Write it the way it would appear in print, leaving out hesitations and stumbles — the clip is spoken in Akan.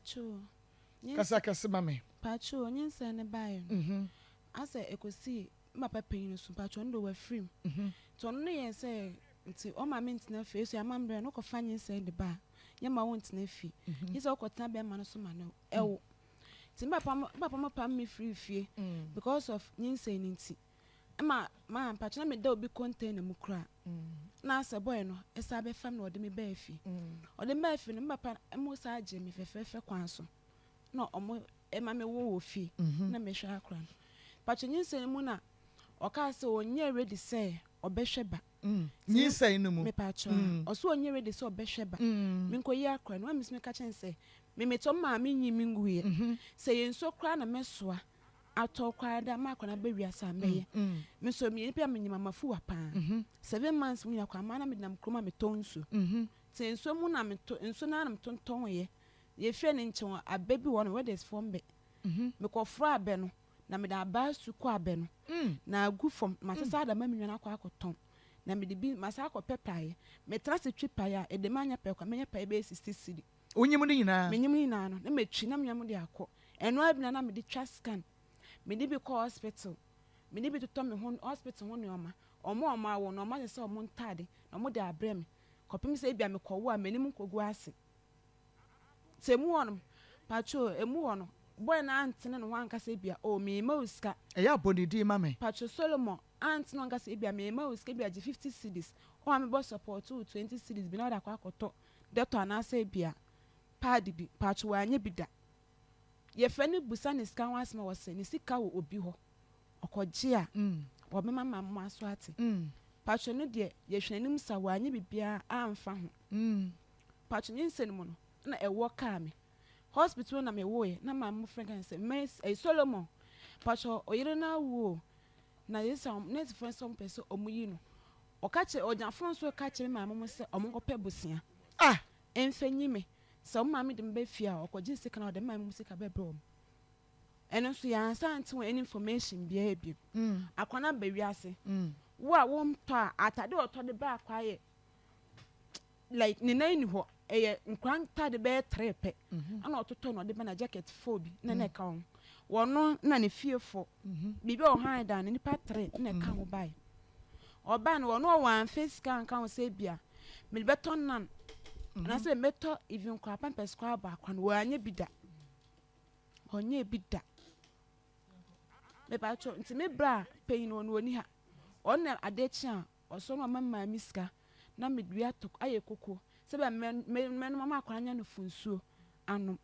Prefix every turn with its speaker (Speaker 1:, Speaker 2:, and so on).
Speaker 1: Pacho, nyinsɛn.
Speaker 2: Kasa kɛse ma me.
Speaker 1: Pacho, nyinsɛn no baeɛ no, asɛ ɛkɔsii me papa panyin no so, pacho ɔno deɛ wafiri mu. Nti ɔno no yɛɛ sɛ nti ɔma me ntena fie, so amammerɛ no wokɔfa nyinsɛn de ba a, yɛmma wo ntena fie. Gye sɛ wokɔtena bɛrima no so ma no ɛwo. Nti me papa me papa mo pam me firii fie because of nyinsɛn no nti. Ɛma maa mpakyɛ na meda obi container mu koraa. Na asɛ boy no ɛsan bɛfa me na ɔde me baa fie. Ɔde me baa fie no me papa mo saa gyee me fɛfɛɛfɛ kwan so na ɔmo ɛma me wo wɔ fie na mehwɛ akora no. Mpakyɛ nyinsɛn no mu na ɔkaa sɛ ɔnyɛ ready sɛ ɔbɛhwɛ ba.
Speaker 2: Nyinsɛn no mu.
Speaker 1: Mepakyɛ a ɔsɛ ɔnyɛ ready sɛ ɔbɛhwɛ ba. Menkɔyi akora no na me nso meka kyerɛ no sɛ me metɔ me maame nyi me nguiɛ. Sɛ ɛyɛ nsuo koraa na mɛsoa atɔ koraa de ama akwadaa no aba wiase a mɛyɛ. Me nso meyɛ nipa a menyim amafuwa paa. 7 months mu nyinaa koraa maa na menam kurom a metɔ nsuo. Nti nsuo mu na metɔ nsuo no ara na metontɔn yɛ. Yɛfie no nkyɛn hɔ abɛ bi wɔ hɔ nom weddings foɔ mbɛ. Mekɔforo abɛ no na mede abaa su kɔ abɛ no na agu fam na masesa de ama me nua no akɔ akɔtɔn. Na mede bi masan akɔpɛ praeɛ. Metena ase twi praeɛ a ɛde manyɛ pɛ koraa mɛnya praeɛ bɛyɛ 60 cedi.
Speaker 2: Wonyim ne nyinaa?
Speaker 1: Menyim ne nyinaa no na matwi na me nua no de akɔ. Ɛno ara bi na na mede twa scan. Mede bi kɔ hospital. Mede bi totɔ me ho hospital ho nneɛma. Wɔn a wɔawo no wɔasesa wɔn ntaade na wɔde abrɛ me kɔpem sɛ ebia mekɔwo a m'anim nkɔgu ase. Nti emu hɔ no, pacho emu hɔ no, boy no antene ne ho anka sɛ ebia oh merema wo sika.
Speaker 2: Ɛyɛ a bɔ ne din ma me.
Speaker 1: Pacho Solomon antene ho anka sɛ ebia merema wo sika ebia gye 50 cedis, wo maame bɔ support wo 20 cedis bi na wode akɔ akɔtɔ dɛtɔ anaasɛ ebia pad bi, pacho wanyɛ bi da. Yɛfrɛ no busa ne sika ho asɛm a ɔse ne sika wɔ obi hɔ, ɔkɔgye a ɔbɛma ma mo aso ate. Pacho no deɛ yɛhwɛ n'anim sa wanyɛ biribiara amfa ho. Pacho nyinsɛn mu no na ɛwoɔ kaa me. Hospital na mewoeɛ na maame mo frɛ ka sɛ Mercy, ɛyɛ Solomon, pacho ɔyere no awu o. Na yɛsɛ nursefoɔ sɛ ɔmo pɛ sɛ ɔmo yi no. Ɔka kyerɛ ɔgyina phone so ka kyerɛ me maame mo sɛ ɔmo nkɔpɛ bosea.
Speaker 2: Ah!
Speaker 1: Ɛmfa nyi me. Sɛ ɔmo maame de me ba fie a ɔkɔgye sika na ɔde me maame mo sika bɛbrɛ ɔmo. Ɛno nso yɛansa ante wɔn any information biara bio. Akwa no aba wiase. Wo a wontɔ a atade a ɔtɔ de ba akwa yɛ like ne nan ni hɔ ɛyɛ nkwa ntade bɛyɛ tere pɛ ɛna ɔtotɔ na ɔde ba na jacket fo bi na na ɛka ho. Wɔno na ne fie fo biribi a ɔhan da no nipa tere na ɛka ho bae. Ɔbaa no wɔno ɔwɔ amfa sika anka ho sɛ bia mede bɛtɔ nan anaasɛ mɛtɔ even koraa pampers koraa abɔ akwa no wɔanyɛ bi da. Ɔnyɛ bi da. Mepakyɛw nti me bra panyin no ɔno ɔni ha. Ɔno na ade kye a ɔsɔ no ɔma maame sika na mede bi atɔ ayɛ koko sɛ bɛ mɛnom ama akwadaa anya no funsuo anom.